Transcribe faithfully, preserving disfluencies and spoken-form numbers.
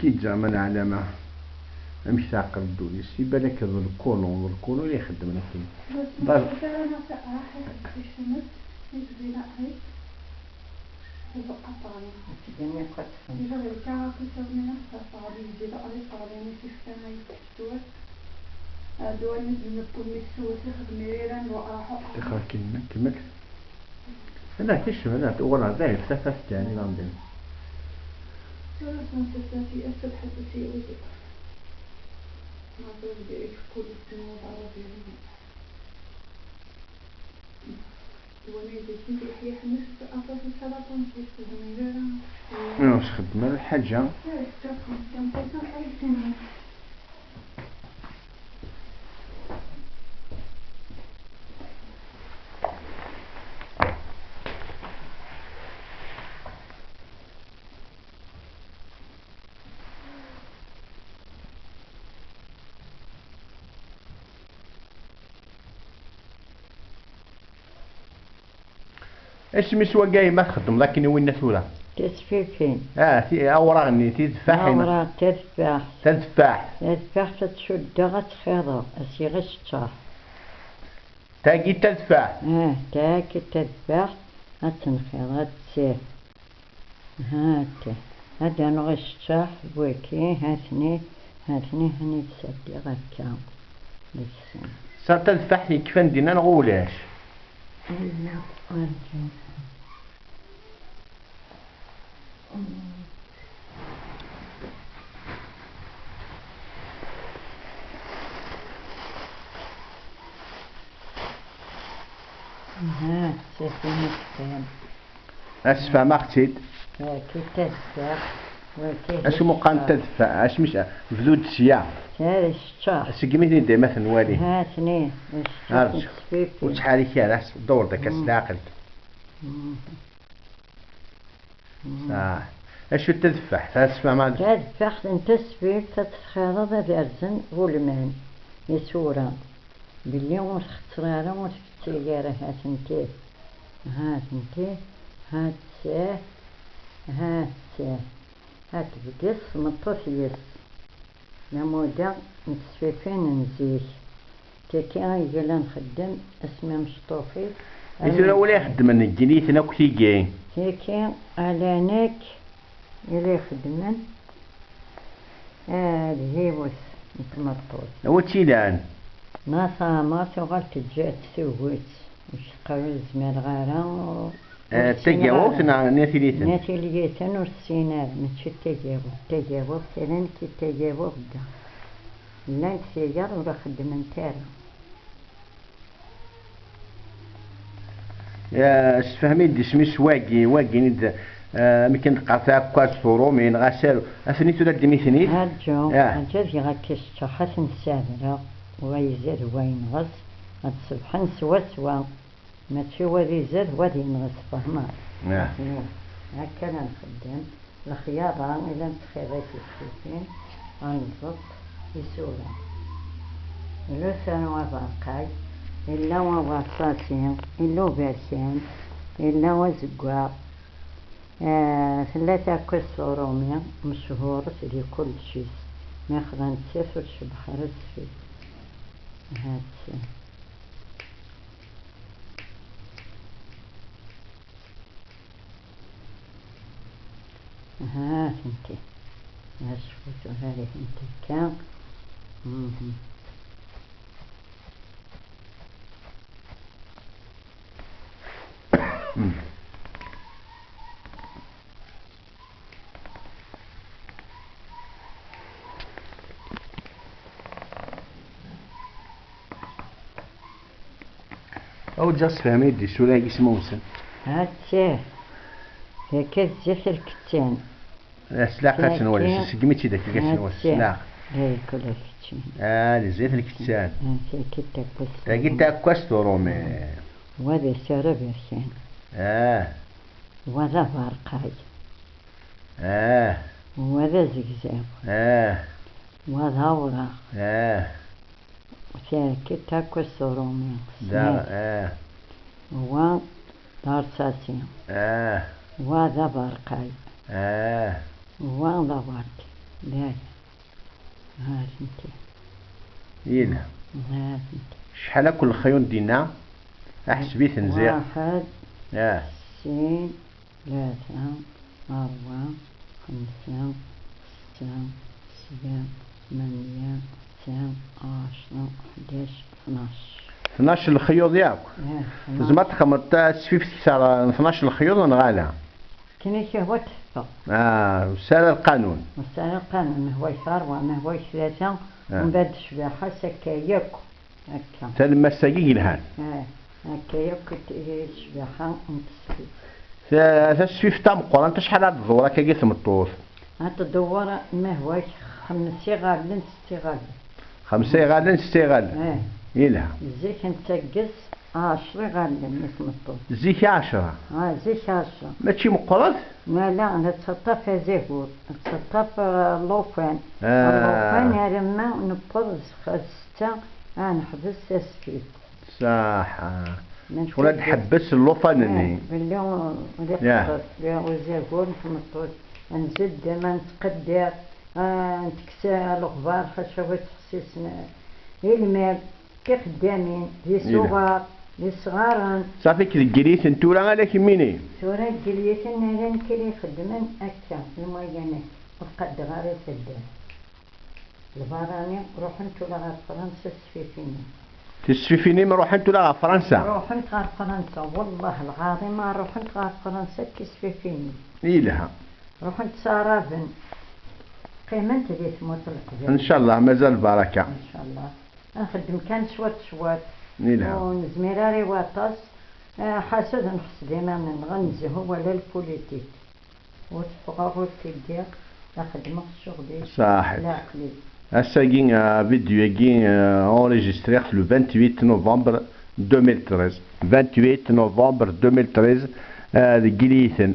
Yeǧǧa ma neɛlama amek teɛqel ddunit, iban akka d lkulun, d lkulun i ixeddmen akken. Bar- Tixer kemmek. Ala, kecc, ala, uɣaleɣ dayen f tafat kan, i ɣamden. Tura sensasati ass-a lḥaǧa s yiwet. Ma tura diri kul isem wad ɛarabi. Tura ma yezzi-k-id Yeḥya Ḥmed, aṭas n ṣṣalaṭ ur nessefhem ara. Ur nxeddem ara lḥaǧa. Tura s tafat kan, tafat ay temmut. Isem-is wagi ma txeddmeḍ akken i winna tura? Tisfifin. Ah, ti-, awraɣ-nni, tidfaḥin. Awraɣ, tadfaḥt. Tadfaḥt. Tadfaḥt ad tcuddeɣ, ad txiḍeɣ, ad s-iɣ iseččaḥ. Tagi d tadfaḥt. Ah, tagi d tadfaḥt, ad tenxiḍ, ad tsir. Hati, ad d-rnuɣ iseččaḥ, waki, hatni, hatni, hani d-saddiɣ akka. Deg-sen. Sa tadfaḥt yekfan dinna neɣ ulac? Ala, arǧu. Aha, d tafini teqqim. As-sfehmeɣ-tt-id. Waki tazzaɣt, waki. Acu mu qqaren tadfa-, asmi s-, bdu-d sya. Sya d cceččaḥ. Segmi ten-id ma ten-nwali. Ha-ten-i, cceččaḥ. Arǧu. Ur ttḥerrik ara, s-, dewwer-d akka s leɛqel. Mm. Ah. Acu d tadfaḥt? Ad tfehmeḍ. Tadfaḥt n tesfift ad txaḍeḍ ad rzen ulman isura. Belli ur txetter ara, ur tfettig ara, ha-tent-i. Ha-tent-i. Ha-tt-, ha-tt-, ha tebges tmeṭṭut yes. Lamuda n tesfifin n zik. Tagi i yella nxeddem asmi amecṭuḥ-ik. I tura wala ixeddmen ggin-iten akk tigi. Tagi ala nekk i la ixeddmen, ah, d yiwet n tmeṭṭut. Anwa tt-ilan? Ma teɛmer tuɣal teǧǧa-tt tugi-tt. Ur s-qqar ur zmireɣ ara, ur, eh, ur ssineɣ ara. N At Yiliten? N At Yiliten ur tessin ara, mačči d Tagawawt. Tagawawt, ala nekk i d Tagawawt da. Llant tiyaḍ ur xeddment ara. Ya, sefhem-iyi-d isem-is wagi, wagi-nni d, eh, amek i neqqar taɛekkazt uṛumi, neɣ asaru. Atni tura ddem-iten-id. Arǧu, ya. Arǧu ad geɣ akka sseččaḥ, ad ten-ssabreɣ, wa izad, wa yenɣes, ad ṣebḥen swaswa. Mačči wa d izad, wa d inɣes, tfehmeḍ? Ah. Atni, akka ara nxeddem. Lexyaḍa, i la nettxiḍ i tisfifin, ad nẓeṭṭ isura. Illa usaru aberqay, illa awerṭasi, illa uberkan, illa azeggaɣ. Ah, tella taɛekkazt uṛumi, mechuret di kullec-is. Mi xḍan-tt ur tcebbeḥ ara tesfit. Ha-tt. Ha-tent-i. Ha-tt-i tura, ha-tent-i akka. Mhm. Mm. Aw, ǧǧiɣ sefhem-iyi-d isura-agi isem-nsen. Ha-tt-ah. Tagi d zdat lkettan. Eh, s leɛqel ad tt-nwali, tagi segmi tt-id-akka ad tt-nwali, s leɛqel. Tagi d zdat lkettan. Ah, tagi d taɛekkazt uṛumi. Wa d asaru aberkan. Ah. Wa d aberqay. Ah. Wa d azegzaw. Ah. Wa d awraɣ. Ah. Tagi d taɛekkazt uṛumi. Da, snat. Ah. Wa d arṣasi. Ah. Wa d aberqay. Ah. Wa d aberki. Daya. Ɣer nti. Yelha. Ɣer nti. Cḥal akk n lexyuḍ dinna? Aḥseb-iten ziɣ. Waḥed, ah, sin, tlata, ṛebɛa, xemsa, setta, sebɛa, tmanya, tesɛa, ɛecṛa, ḥdac, tnac. Tnac lexyuḍ yakk. Ah, tnac. Tzemreḍ ad txedmeḍ tasfift kter n tnac lexyuḍ neɣ ala? Akken i k-yehwa teffeɣ. Ah, ur tesɛi ara lqanun. Ur tesɛi ara lqanun, ma hwa-k ṛebɛa, ma hwa-k tlata, ah, mbeɛd ccbaḥa-s akka yakk, akka. Talemmast-agi yelhan. Ah, akka yakk i t-, i ccbaḥa n tesfift. Ta-, tasfift tameqqrant, acḥal ara d-tḍewwer akkagi tmeṭṭut? Ad tḍewwer, ma hwa-k xemsa iɣallen, setta iɣallen. Xemsa iɣallen, setta iɣallen. Eh. Yelha. Zik nettaggez ɛecṛa iɣallen i tmeṭṭut. Zik ɛecṛa? Ah, zik ɛecṛa. Mačči meqqret? Ala, nettaṭṭaf azagur, nettaṭṭaf, eh, llufan. Ah. Llufan arma newweḍ s-, setta, ad neḥbes tasfift. Ṣaḥa. Ccɣel ad tḥebbes llufan-nni. Eh, belli ur, ur iqeṭṭer, uzagur n tmeṭṭut. Nzeddem, ad nettqeddir, ah, ntekkes leɣbar, ḥaca wa yettḥessisen i lmal, tixeddamin, d isuɣar, d isɣaren. Ṣafi, deg yelli-ten tura ala kemmini? Tura deg yelli-ten ala nekk i ixeddmen akka, les moyens-agi. Ur qaddeɣ ara taddart. Lbarani ruḥent ula ɣer Fransa tesfifin-im. Tisfifin-im ruḥent ula ɣer Fransa? Ruḥent ɣer Fransa, wellah lɛaḍim ma ruḥent ɣer Fransa tisfifin-im. Yelha. Ruḥent s aɛraben. Qqiment di tmurt n Leqbayel. Ncallah, mazal lbaraka. Ncallah. Ad nxeddem kan cwiṭ cwiṭ. Yelha. Ur nezmir ara i waṭas. Eh, ḥaca ad nḥesb iman-nneɣ, ad nezhu wala lpulitik. Ur teffɣeɣ, ur tiggiɣ, la xeddmeɣ ccɣel-iw, ṣaḥit, leɛqel-iw. Ass-agi, euh, vidéo-agi, euh, enregistré-t le vingt-huit novembre deux mille treize. Vingt-huit novembre deux mille treize, euh, deg Yiliten.